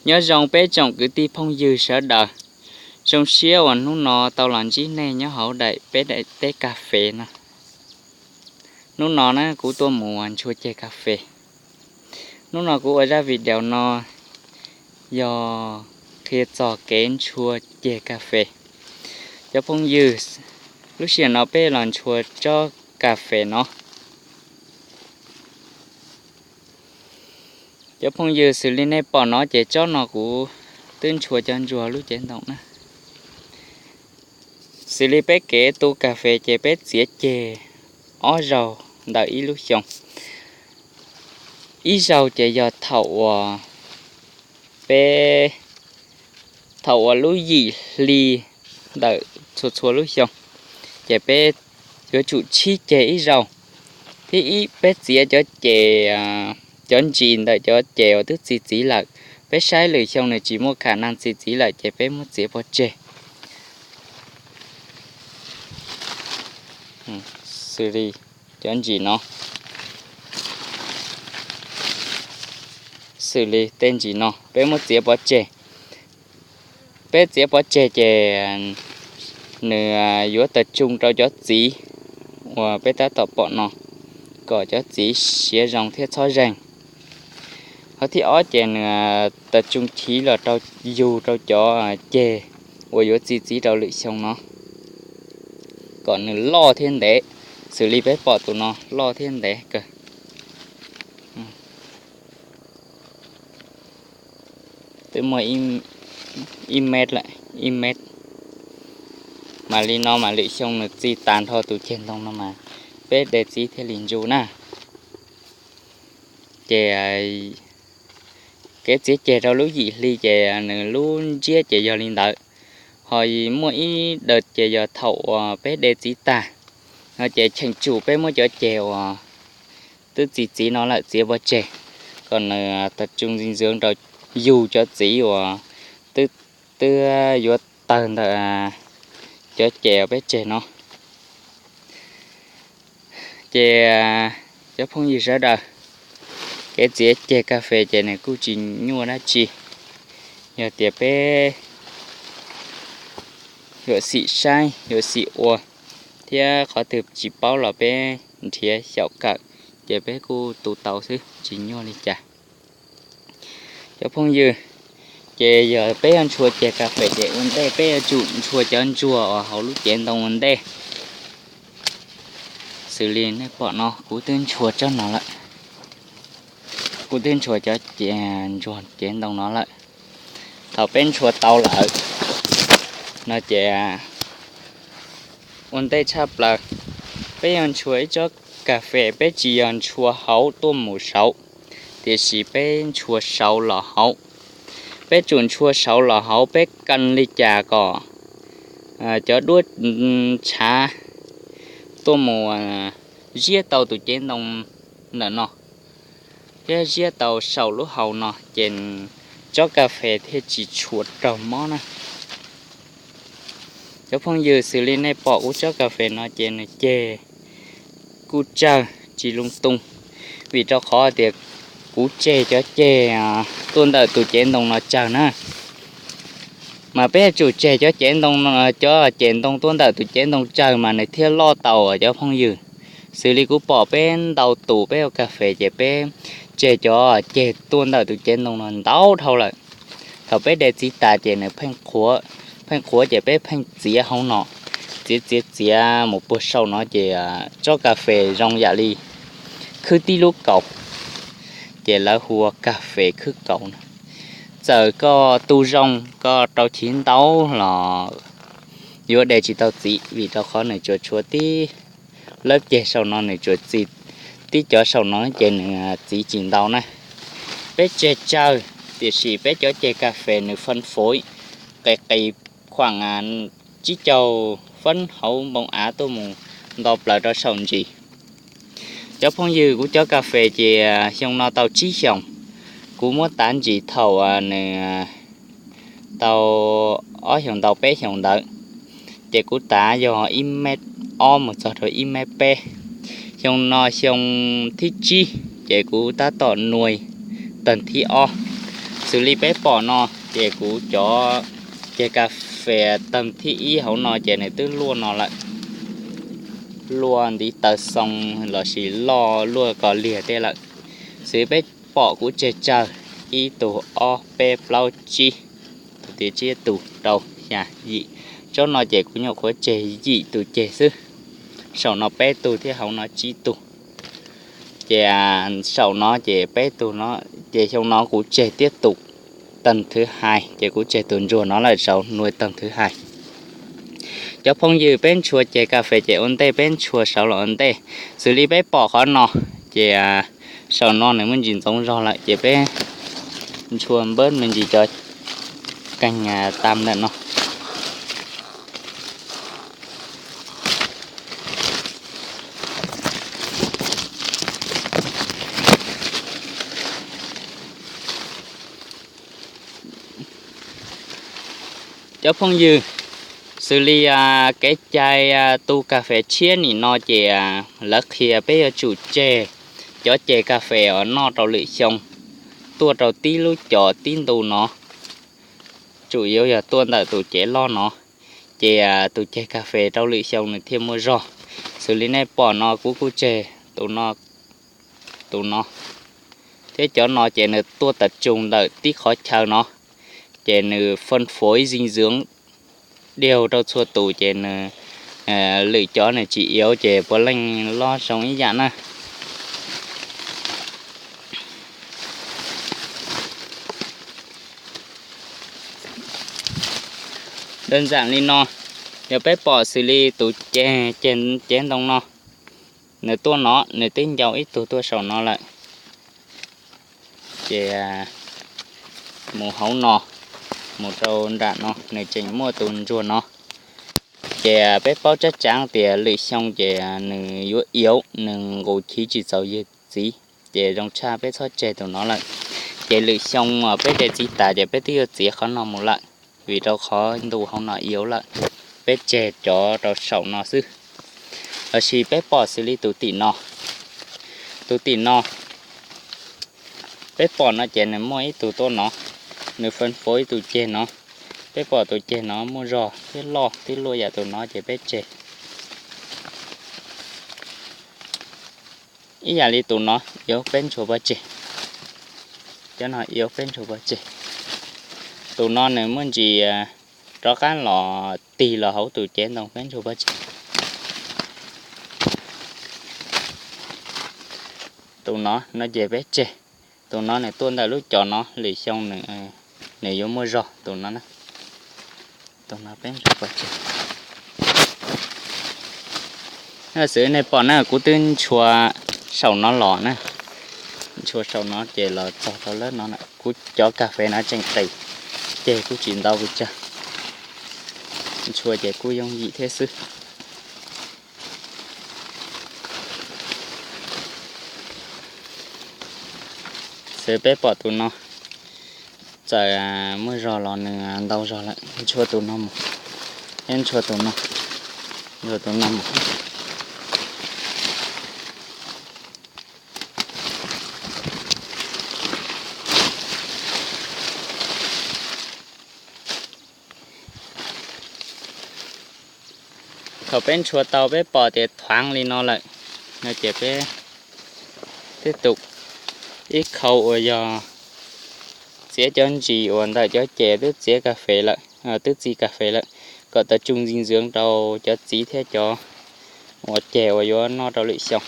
Nyob zoo peb tsoom kwv tij phooj ywg sawv daws, zoo siab uas hnub no tau los ntsib nej nyob hauv daim peb daim teb kas fes no. Hnub no na kuv tuaj mus ntshua ceg kas fes. Hnub no kuv ua zaj video no yog qhia txog kev ntshua ceg kas fes. Cov phooj ywg, lub sij hawm no peb los ntshua tsob kas fes no. Cov phooj ywg, xws li nej pom no ces tsob no kuv twb ntshua cov ntsuag lub cev ntoo na. Xws li peb kev tu kas fes ces peb txiav ceg ob zaug ntawm ib lub xyoo. Ib zaug ces yog thaum uas peb, thaum uas lub yim hli ntawm txhua txhua lub xyoo, ces peb yuav tsum txhiab ceg ib zaug. Thiab ib, peb txiav cov ces, cov ntsis ntawm cov ces uas twb txi txiv lawm, peb saib lwm xyoo nws tsis muaj kham naj txi txiv lawm ces peb muab txiav pov tseg. Xws li cov ntsis no, xws li tej ntsis no peb muab txiav pov tseg. Peb txiav pov tseg ces nws yuav tas tsoo rau cov txiv uas peb tab tom pom no, kom cov txiv siav zoo thiab txhob zeeg. Hov thib ob ces nws tas tsoo chiv los rau, yug rau cov ceg uas yuav txi txiv rau lwm xyoo no, kom nws loj thiab ntev, xws li peb pom tus no loj thiab ntev kawg. Twb muaj ib mev lawm, ib mev. Mas li no mas lwm xyoo nws txi tas nrho tus ceg ntoo no mas peb de txiv thiaj li ntsu na. Ces kev txiav ceg rau lub yim hli ces nws lub ntsiab ces yog li ntawd. Ho muaj ib daws ces yog thaum uas peb de txiv tag no ces cheem tsum peb muab cov ceg uas twb txi txiv no lawm txiav pov tseg, kom nws tas tsoo ntxi ntxwv rau yug cov txiv uas twb yuav tawg ntawm cov ceg uas peb tseg no. Ces cov phooj ywg sawv daws, kev txiav ceg kas fes ces nws kuj tsis nyuaj dab tsi. Yog tias peb yuav xim saib, yuav xim ua, thiab qhov twg tsis paub los peb nrhiav xyaum kawm, ces peb kuj tu tau xwb, tsis nyuaj li cas. Cov phooj ywg, ces yog peb yuav ntshua ceg kas fes ces ua ntej peb yuav tsum ntshua cov ntsuag uas hauv lub cev ntoo ua ntej. Xws li nej pom no kuv twb ntshua tsob no lawm. Kuv twb ntshua cov ntsuag cev ntoo no lawm. Thaum peb ntshua tau lawm no ces ua ntej tshaj plaws, peb yuav ntshua ib tsob kas fes peb tsis yog ntshua hauv tuaj mus saud, tiam sis peb ntshua saud los hauv. Peb tsum ntshua saud los hauv, peb kees li cas kom cov duab ntshav tuaj mus ziab tau tus cev ntoo ntawm no, thiab ziab tau saum lub hau no ces tsob kas fes thiaj tsis tshua raug mob na. Cov phooj ywg, xws li nej pom kuv tsob kas fes no ces nws ceg kuj tsawg tsis loo tus, vim rau qhov tias kuv tseg cov ceg tuaj ntawm tus cev ntoo no tsawg na. Mas peb yuav tsum tseg cov cev ntoo, cov cev ntoo tuaj ntawm tus cev ntoo tsawg mas nws thiaj loj tau cov phooj ywg. Xws li kuv pom peb ntau tus peb ua kas fes ces peb tseg cov ceg tuaj ntawm tus cev ntoo no ntau dhau lawm. Thaum peb de txiv tas ces nws pheej qhuav, pheej qhuav ces peb pheej txiav hauv no, txiav txiav txiav mus puag saum no ces tsob kas fes zoo yam li khwb tib lub kaus, ces lawv hu ua kas fes khwb kaus na. Txawm koj tu zoo, koj rau chiv ntau los yuav de tsis tau txiv, vim rau qhov nws tsuas tshuav tib lawb ceg saum no, nws tsuas txiv tib cov saum no ces nws txiv tsis ntau na. Peb tseg tsawg, tiam sis peb cov ceg kas fes nws fab fov qis qis khuam tsib caug fab hauv npoo av tuaj mus nto plaws rau saum ntsis. Cov phooj ywg, kuv cov kas fes ces xyoo no tau tsib xyoos. Kuv muab tav ntsis thaum nws tau ob xyoos ntau peb xyoos ntawd, ces kuv tav yog ib mev ob mus txog rau ib mev peb. Xyoo no xyoo thib tsib, ces kuv tab tom nuav tag thib ob. Xws li peb pom no, ces kuv cov ceg kas fes tag thib ib hauv no ces nws twb luaj no lawm, luaj ntiv taw xoo lossis loj luaj ko liag tej lawm. Xws li peb pom kuv tseg tsawg, ib tug ob peb plaub tsib, tus tias tsib tus rau xya yim. Tsob no ces kuv nyuam qhuav tseg yim tus ceg xwb, saum no peb tug thiab hauv no tsib tug. Ces saum no ces peb tug no, ces xyoo no kuv tseg tib tus tag thwv hais, ces kuv tseg tus ntsuag no lawm, saum nuav tag thwv hais. Cov phooj ywg, peb ntshua ceg kas fes ces ua ntej, peb ntshua saud los ua ntej. Xws li peb pom qhov no, ces saum no nws muaj ntsis ntxoov zog lawm, ces peb ntshua npawb me ntsis cov keeg tam ntawm no. Cov phooj ywg, xws li kev cai tu kas fes tshiab nim no ces lawv qhia peb yuav tsum tseg cov ceg kas fes uas noj rau lwm xyoo tuaj rau tib lub cov tib ntu no, tsum yuav yog tuaj ntawm tus cev loj no, ces tus ceg kas fes rau lwm xyoo nws thiaj muaj zog. Xws li nej pom no kuv kuj tseg tus no, tus no, thiab cov no ces nws tuaj tas tsuj ntawm tib qhov chaw no, ces nws phân phối dinh dưỡng đều rau txhua tus ces nws lwm cov nws tsis iauv ces puav leej loj zoo ib yam na. Dab ntxam li no, yog peb pom xws li tus ceg, ceg ntoo no, nws tuaj no nws twb ncau ib tug tuaj saum no lawm, ces mus hauv no, mus rau nram no nws tseem muaj tus ntsuag no. Ces peb paub tsab tsaav tias lwm xyoo ces nws yuav iauv, nws nqus chiv tsis txaus ywg txiv, ces zoo tshaj peb txhob tseg tus no lawm. Ces lwm xyoo peb de txiv tas ces peb twb yuav txiav qhov no mus lawm, vim rau qhov ntu hauv no iauv lawm, peb tseg cov rau saum no xwb. Lossis peb pom xws li tus tim no, tus tim no, peb pom no ces nws muaj ib tug tuaj no, nws phân phối ib tus ceg no, peb pom tus ceg no muaj zog thiab loj twb luaj yam tus no ces peb tseg. Ib yam li tus no yuav peb ntshua pov tseg, cov no yuav peb ntshua pov tseg. Tus no nws muaj ntsis rov qab los tig los hauv tus cev ntoo peb ntshua pov tseg. Tus no no ces peb tseg, tus no nws tuaj ntawm lub cov no lwm xyoo nws yuav muaj zog tus no. Tus no peb ntshua pov tseg. Xws nej pom na kuv twb ntshua saum no los na, ntshua saum no ces los txog rau lawm no, kuv cov kas fes no tseem qis, ceg kuj tsis ntau pes tsawg, ntshua ces kuj yooj yim thiab xwb. Xws peb pom tus no, txawm muaj zog los nws ntau zog lawm, ntshua tus no mus, thiab ntshua tus no, ntshua tus no mus. Thaum peb ntshua tau peb pom tias thuav li no lawm no ces peb tib tug ib khau uas yog txiav cov ntsis uas ntawm cov ceg twb txiav kas fes lawm, twb txiv kas fes lawm, kom tas tsuj ntxi ntxwv rau cov txiv thiab cov uas ceg uas yuav noj rau lwm xyoo.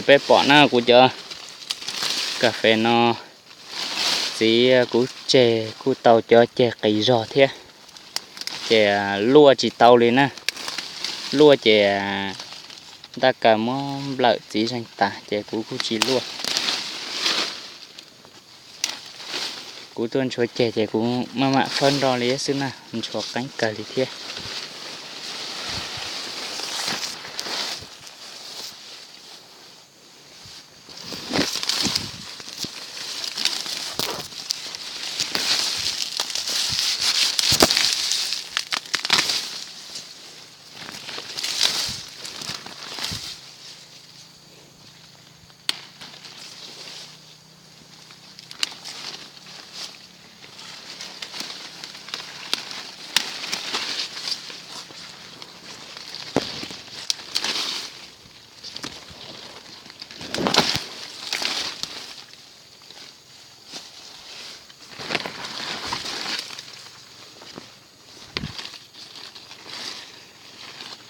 Peb pom na kuv cov kas fes no txiv kuv tseg kuj tau cov ceg qis zog thiab, ces luaj tsis tau li na, luaj ces ntaj kaw muab nplawm txiv zeeg tas ces kuv kuj tsis luaj. Kuv tuaj ntshuav ceg ces kuv maj mam fawb nro li xwb na, ntshuav qeeb kawg li thiab.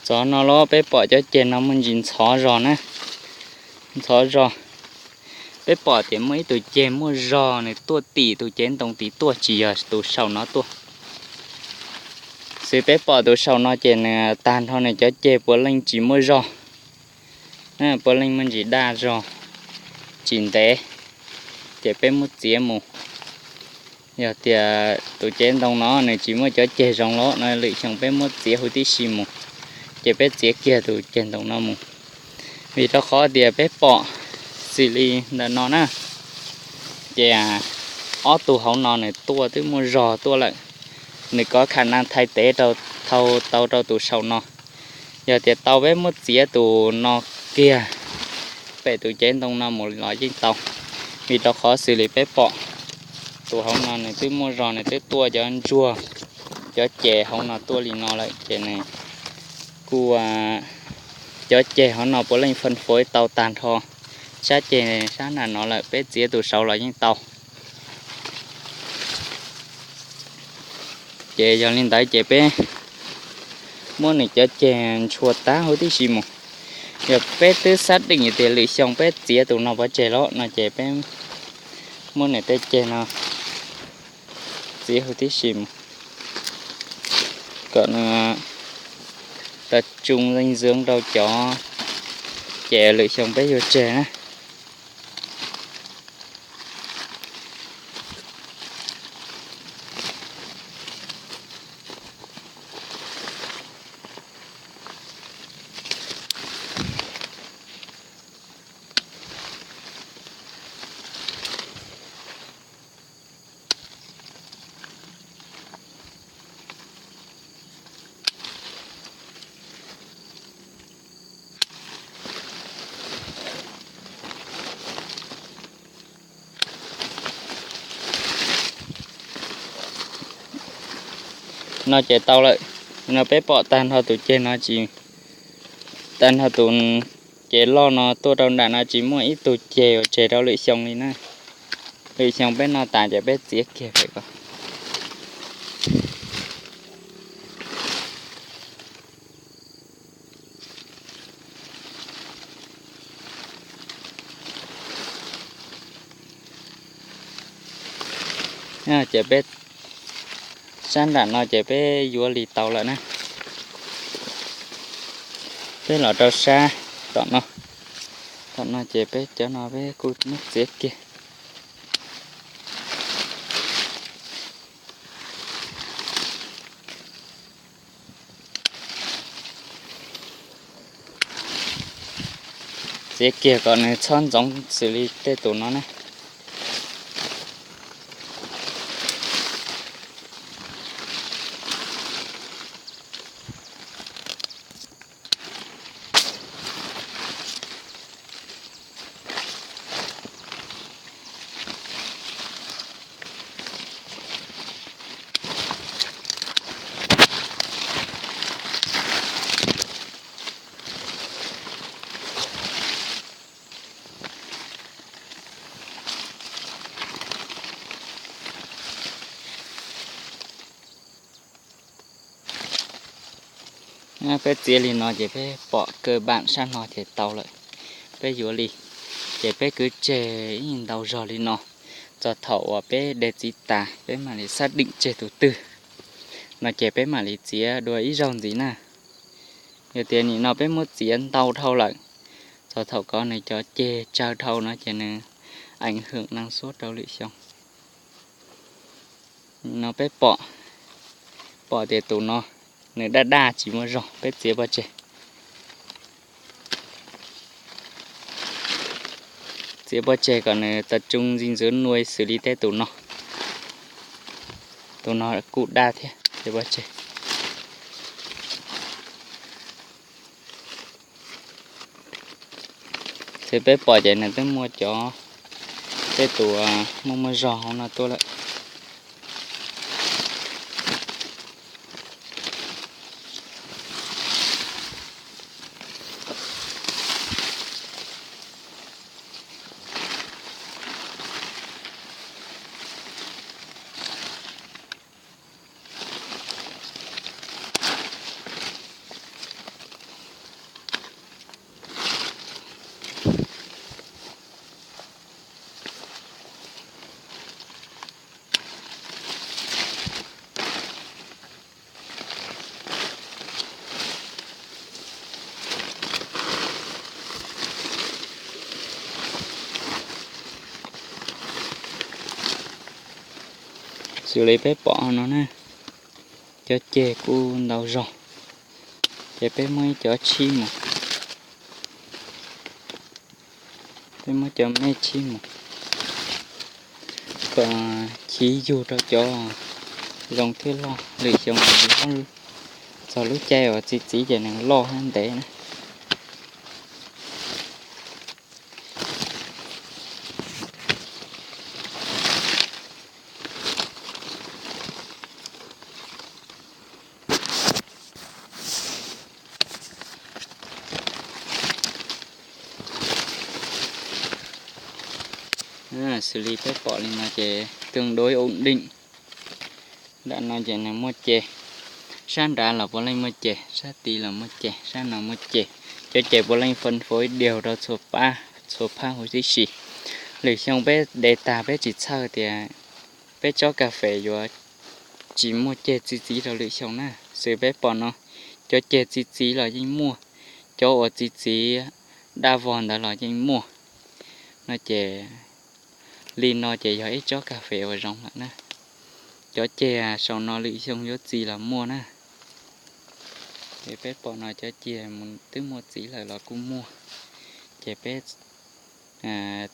Txog no los peb pom cov ceg no muaj ntsis ntxhov zog na, ntxhov zog. Peb pom tias muaj ib tug ceg muaj zog nws tuaj tim tus cev ntoo tid tuaj, tsis yog tus saum no tuaj. Xws peb pom tus saum no ces nws tag nrho nws cov ceg puav leej tsis muaj zog, puav leej muaj ntsis daj zog, tsis ntev, ces peb muab txiav mus. Yog tias tus cev ntoo no nws tsis muaj cov ceg zoo los no lwm xyoo peb muab txiav huv tib si mus, ces peb txiav kiag tus ceg ntoo no mus. Vim rau qhov tias peb pom xws li ntawm no na, ces ob tug hauv no nws tuaj twb muaj zog tuaj lawm, nws kov kham naj thaiv tev rau, thau tau rau tus saum no. Yog tias tau peb muab txiav tus no kiag, pem tus cev ntoo no mus los yeej tau. Vim rau qhov xws li peb pom tus hauv no nws twb muaj zog, nws twb tuaj cov ntsuag, cov ceg hauv no tuaj li no lawm ces nws kuj, cov ceg hauv no puav leej fan fov tau tag nrho sab ceg sab nram no lawm, peb txiav tus saud los yeej tau. Ces yog li ntawd ces peb muab nws cov ceg ntshua tag huv tib si mus. Yog peb twb xab deem tias lwm xyoo peb txiav tus no pov tseg lawm no ces peb muab nws tej ceg no txiav huv tib si mus, kom nws tas tsoo leej zoo rau cov, ces lwm xyoo peb yuav tseg na. No ces tau lawm. No peb pom tag nrho tus ceg no tsis, tag nrho tus ceg loj no tuaj rau nram no tsis muaj ib tug ceg uas tseg rau lwm xyoo li na. Lwm xyoo peb noj tas ces peb txiav kiag pem ko. Ces peb sab nram no ces peb yuav li tau lawm na. Peb los rau sab tom no, tom no ces peb cov no peb kuj muab txiav kiag. Txiav kiag kom nws txhob ntxoov xws li tej tus no na. Peb txiav li no ces peb pom kawg npam sab no ces tau lawm. Peb yuav li, ces peb kwv tseg ib ntau zog li no, txog thaum uas peb de txiv tas peb mam li xab deem tseg tus twg no ces peb mam li txiav dua ib zaug ntxiv na. Yog tias nim no peb muab txiav ntau dhau lawm, txog thaum ko nws cov ceg tsawg dhau no ces nws eev hwm nees xuab rau lwm xyoo. No peb pom, pom tias tus no nws daj daj tsis muaj zog, peb txiav pov tseg. Txiav pov tseg kom nws tas tsu ntxi ntxwv nua xws li tej tus no. Tus no kuj daj thiab, txiav pov tseg. Ces peb pom ces nws twb muaj cov, tej tus muaj muaj zog hauv no tuaj lawm. Xws li peb pom no na, cov ceg kuj ntau zog, ces peb muab ib cov tshib mus, peb muab cov me tshib mus kom chiv yug rau cov zoo thiaj loj. Lwm xyoo txog lub caij uas txi txiv ces nws loj thiab ntev na. Xws li peb pom li no ces tương đối ổn định. Nram no ces nws muaj ceg, sab nrad los puav leej muaj ceg, sab tid los muaj ceg, sab no muaj ceg. Cov ceg puav leej phân phối đều rau txhua pab, txhua phab huv tib si. Lwm xyoo peb de tag peb tsis txhawj tias peb tsob kas fes yuav tsis muaj ceg txi txiv rau lwm xyoo na. Xws peb pom no, cov ceg txi txiv los yeej muaj, cov uas txi txiv daj vog ntawd los yeej muaj. No ces li no ces yog ib tsob kas fes uas zoo lawm na. Cov ceg saum no lwm xyoo yuav txi los muaj na. Es peb pom no cov ceg twb muaj txiv lawm los kuj muaj. Ces peb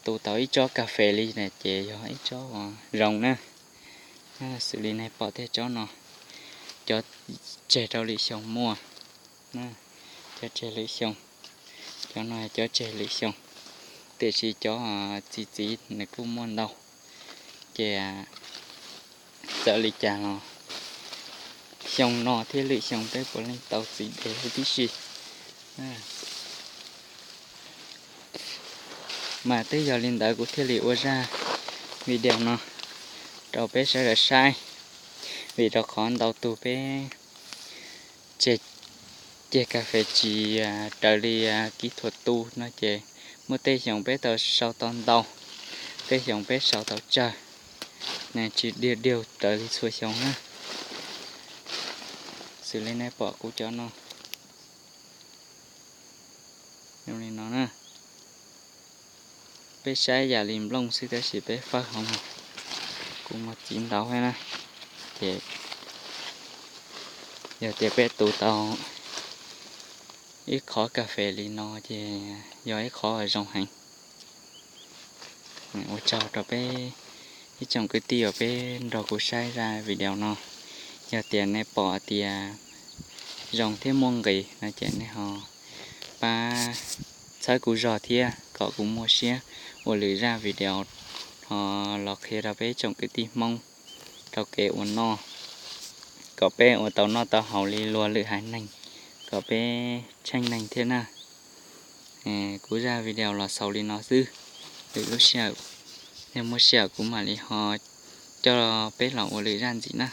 tu tau ib tsob kas fes li na ces yog ib tsob uas zoo na. Xws li nej pom tej tsob no, cov tseg rau lwm xyoo muaj, cov tseg lwm xyoo, cov no cov tseg lwm xyoo, tiam sis cov txi txiv nws kuj muaj ntau. Ces txawm li cas los xyoo no thiab lwm xyoo peb puav leej tau txiv dev huv tib si. Mas twb yog li ntawd kuv thiaj li ua zaj video no rau peb sawv daws saib, vim rau qhov ntau tus peb tseg ceg kas fes tsis raws li kỹ thuật tu no ces muaj tej xyoo peb tau sau tau ntau, tej xyoo peb sau tau tsawg, tsis điêu điêu raws li txhua xyoo na. Xws li nej pom kuv cov no, li no na, peb saib yam li nplooj xwb tab sis peb fawb hauv no kuj muaj txiv ntau na. Ces yog tias peb tu tau ib qhov kas fes li no ces yog ib qhov zoo heev. Ua tsaug rau peb ib tsoom kwv tij uas peb nrog kuv saib zaj video no. Yog tias nej pom tias zoo thiab muaj nqis no ces nej ho pab txhawb kuv zog thiab kom kuv muaj siab ua lwm zaj video ho los qhia rau peb ib tsoom kwv tij Hmoob rau kev ua noj, kom peb ua tau noj tau haus li luag lwm haiv neeg, kom peb tsheej neeg thiab na. Kuv zaj video los xaus li no xwb, lwm lub sij hawm yog muaj sij hawm kuv mam li ho coj peb los ua lwm zaj ntxiv na.